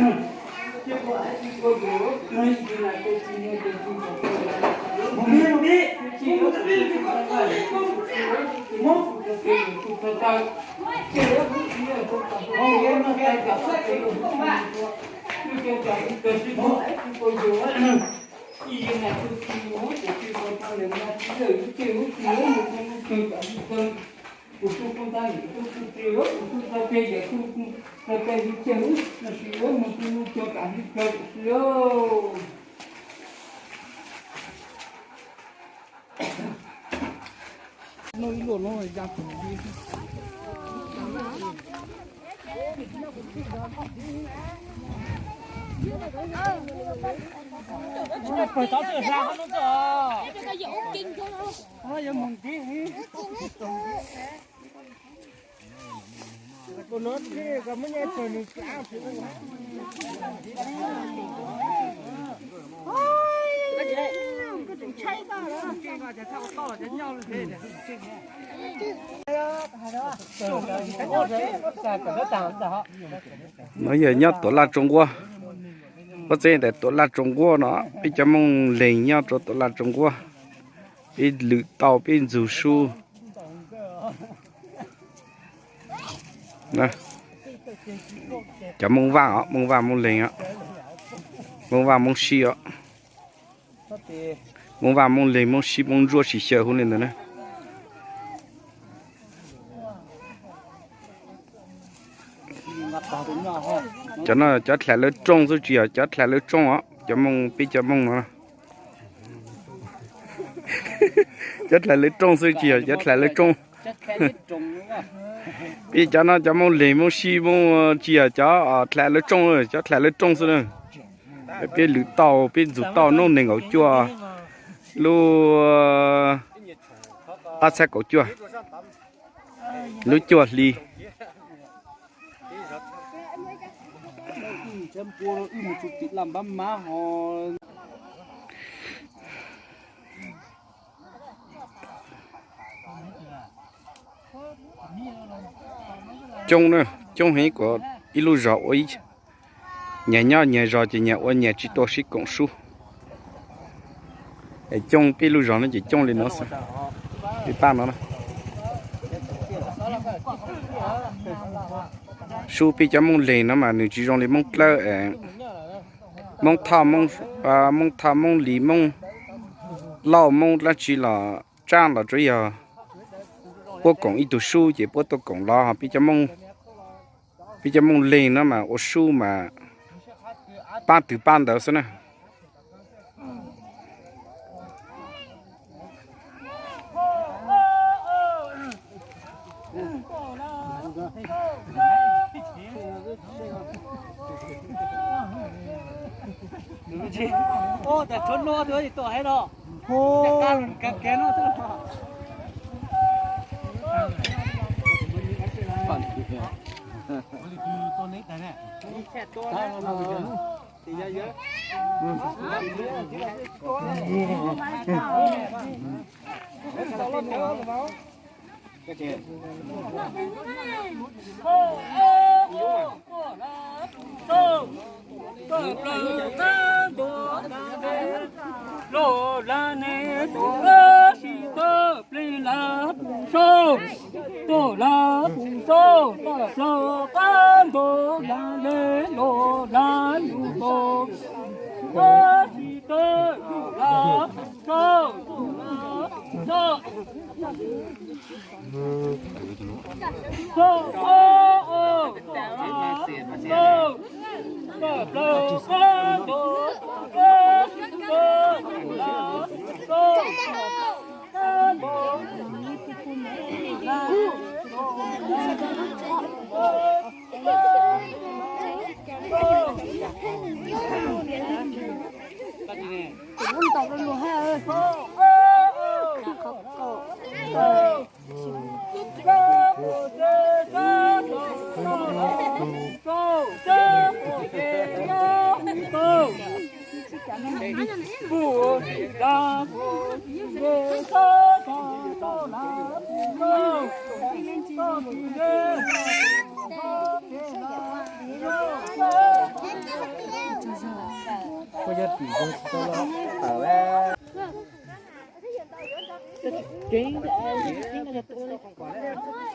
Ces kuv hais tsis tau yus, ib tug niam tais txiv neej tes txiv tau mus pib mus pib, mus pib mus pib, mus pib mus pib, mus pib mus pib, No yog nyob Tuam Laj Tsoo Nquab. Pob txeb ntawm Tuam Laj Tsoo Nquab no, peb cov Hmoob Leeg nyob rau Tuam Laj Tsoo Nquab, peb lwm tau peb ntxug sub. Cov Hmoob Vaj os, Hmoob Vaj Hmoob Leeg os, Hmoob Vaj Hmoob Sib os. Hmoob Vaj Hmoob Leeg Hmoob Sib Hmoob Ntsuab tsis xyaw huv li ntawd na. Cov no cov dlha lawv rooj xwb tsis yog cov dlha lawv tsooj os, cov Hmoob peb cov Hmoob no. Cov dlha lawv rooj xwb tsis yog cov dlha lawv tsooj. Peb cov no cov Hmoob Leeg Hmoob Sib Hmoob tsis yog cov dlha lawv tsooj, cov dlha lawv rooj xwb na. Peb lwm tau peb ntxug tau hnub nees nkaum cuaj lub ob txhiab kaum cuaj, lub cuaj hli. Coob na, coob heev, kuv ib lub zos ua nyias nyob nyias zos ces nyias ua nyias tsis tau sib koom sub. Es coob peb lub zos no ces coob li no xwb. Peb pab no na. Sub peb cov Hmoob Leeg no mas nws tsis zoo li Hmoob Dlawb, Hmoob Thoj, Hmoob Thoj, Hmoob Lis, Hmoob Lauj, Hmoob dab tsi los tsab los tsuav yog puab koom ib tug sub ces puab tuaj koom los. Peb cov Hmoob Leeg no mas ua sub mas pab twg pab ntawd xwb na.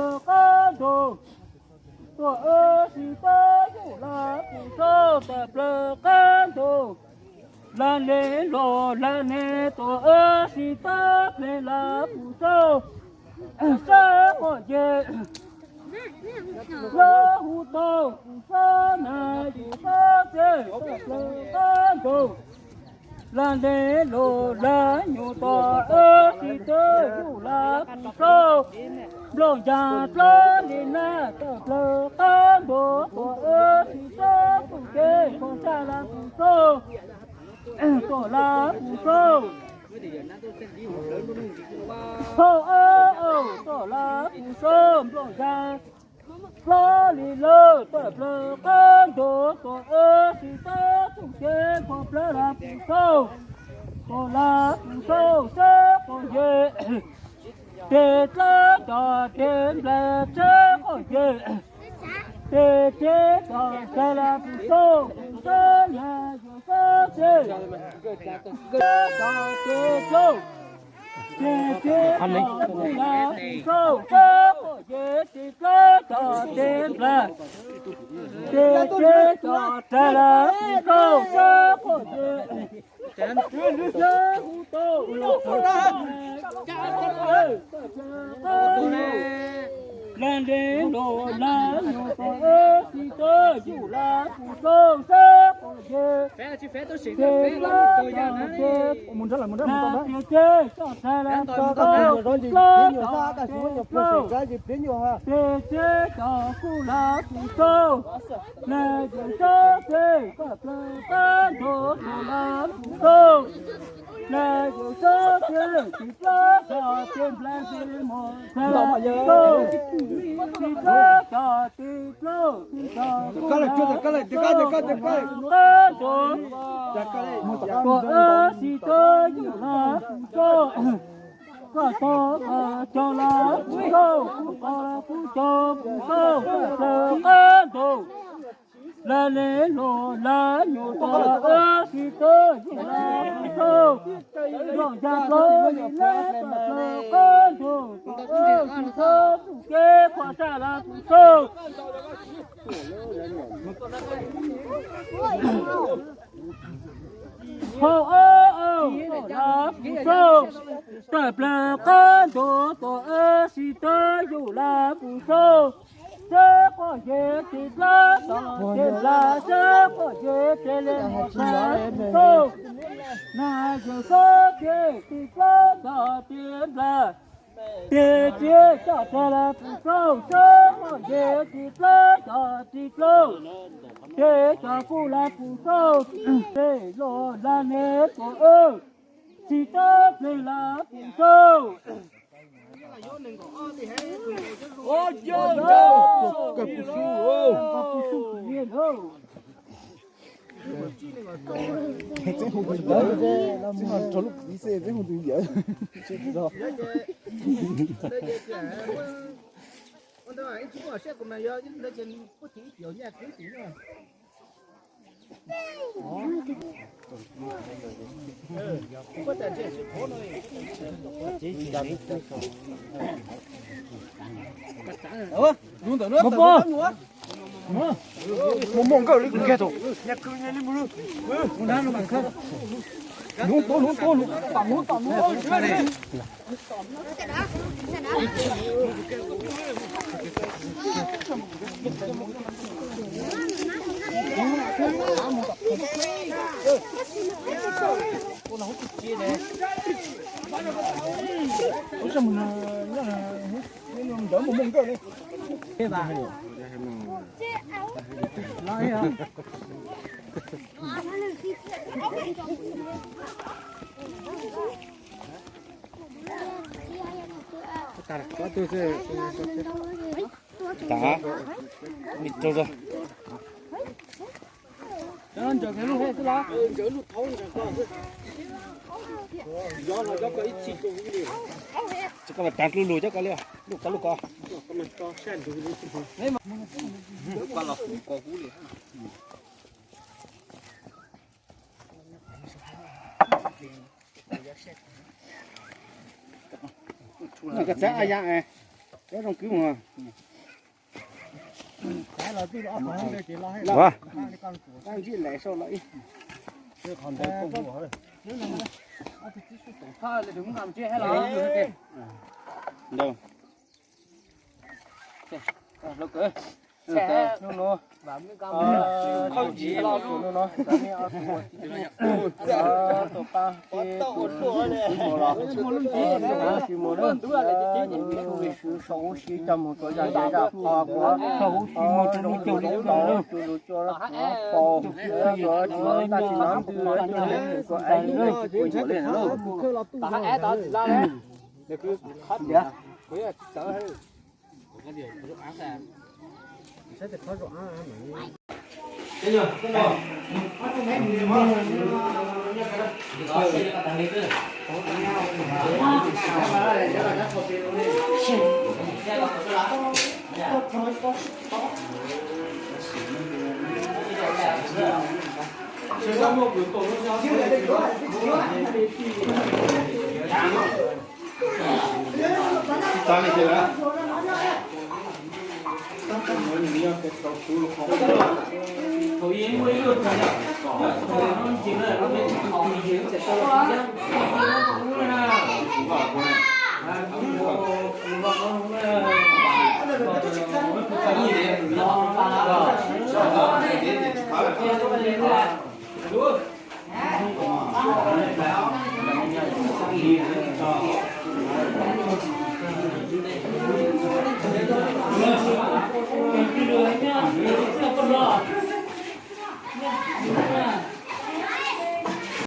plaws qab ntuj, tuaj wb sib tw yug Lav Pus Xauj tawm plaws qab ntuj. Lav Neeg los Lav Neeg tuaj wb sib tw pleev Lav Pus Xauj, sab qhov nce. Lawv hu tau Pus Xauj na, yug txob txeg tawm plaws qab ntuj. Lav Neeg los Lav Nyuj tuaj wb sib tw yug Lav Pus Xauj, nplooj ncaag dlawb li nab tawm plaws qab ntuj, tuaj wb sib tw tuaj kev kho tshaj Lav Pus Xauj, tuaj Lav Pus Xauj. Hauv tuaj Lav Pus Xauj, nplooj ncaag dlawb li lawm tawm plaws qab ntuj, tuaj wb sib tw tuaj kev kho plawg Lav Pus Xauj, tuaj Lav Pus Xauj sab qhov nce. Tes dlawb cov tes nplawg sab qhov nce. Tes teb cov tsav Lav Pus Xauj, Pus Xauj na, yug txob txeg. Teb cov tes dlawb, tes teb cov Lav Pus Xauj sab qhov nce, tes dlawb cov tes nplawg, tes teb cov tsav Lav Pus Xauj sab qhov nce. Lav Neeg los Lav Nyuj tuaj wb sib tw yug Lav Pus Xauj sab qhov nce. Tes dlawb cov tes, tes teb cov tsav Lav Pus Xauj, tes dlawb cov tes dlawb, tes teb cov kuj Lav Pus Xauj, Lav Nyuj txob txeg tawm plaws qab ntuj, tuaj Lav Pus Xauj, Lav Nyuj txob txeg, tes dlawb cov tes nplawg tes mos tsav Lav Pus Xauj, tes dlawb cov tes dlawb, tes cov kuj Lav Pus Xauj qab ntuj, tuaj wb sib tw yug Lav Pus Xauj. Koj tau koj cov Lav Pus Xauj, kuv tau kuv cov Pus Xauj, tawm plaws qab ntuj. Lav Neeg los Lav Nyuj tuaj wb sib tw yug Lav Pus Xauj, nplooj ncaag dlawb li nab tawm plaws qab ntuj, tuaj wb sib tw tuaj kev kho tshaj Lav Pus Xauj. Hauv Laj Pus Xauj, tawm plaws qab ntuj tuaj wb sib tawb yug Laj Pus Xauj, seb quaj ntshe tsis dawb tom tiaj nplas, seb quaj ntshe tsis li mus Laj Pus Xauj, nag yawm xob tsis tsis dawb tom tiaj nplas, tes tsis coj tsis Laj Pus Xauj, seb quaj ntshe tsis dawb tom tsis dawb, tes coj kuj Laj Pus Xauj, tes los Laj Neb tuaj wb sib tawb plig Laj Pus Xauj. Tsis koj mas tag lub lug cov ko li, lub ko lub ko. Koj txav a ya, cov zoo kwv mus.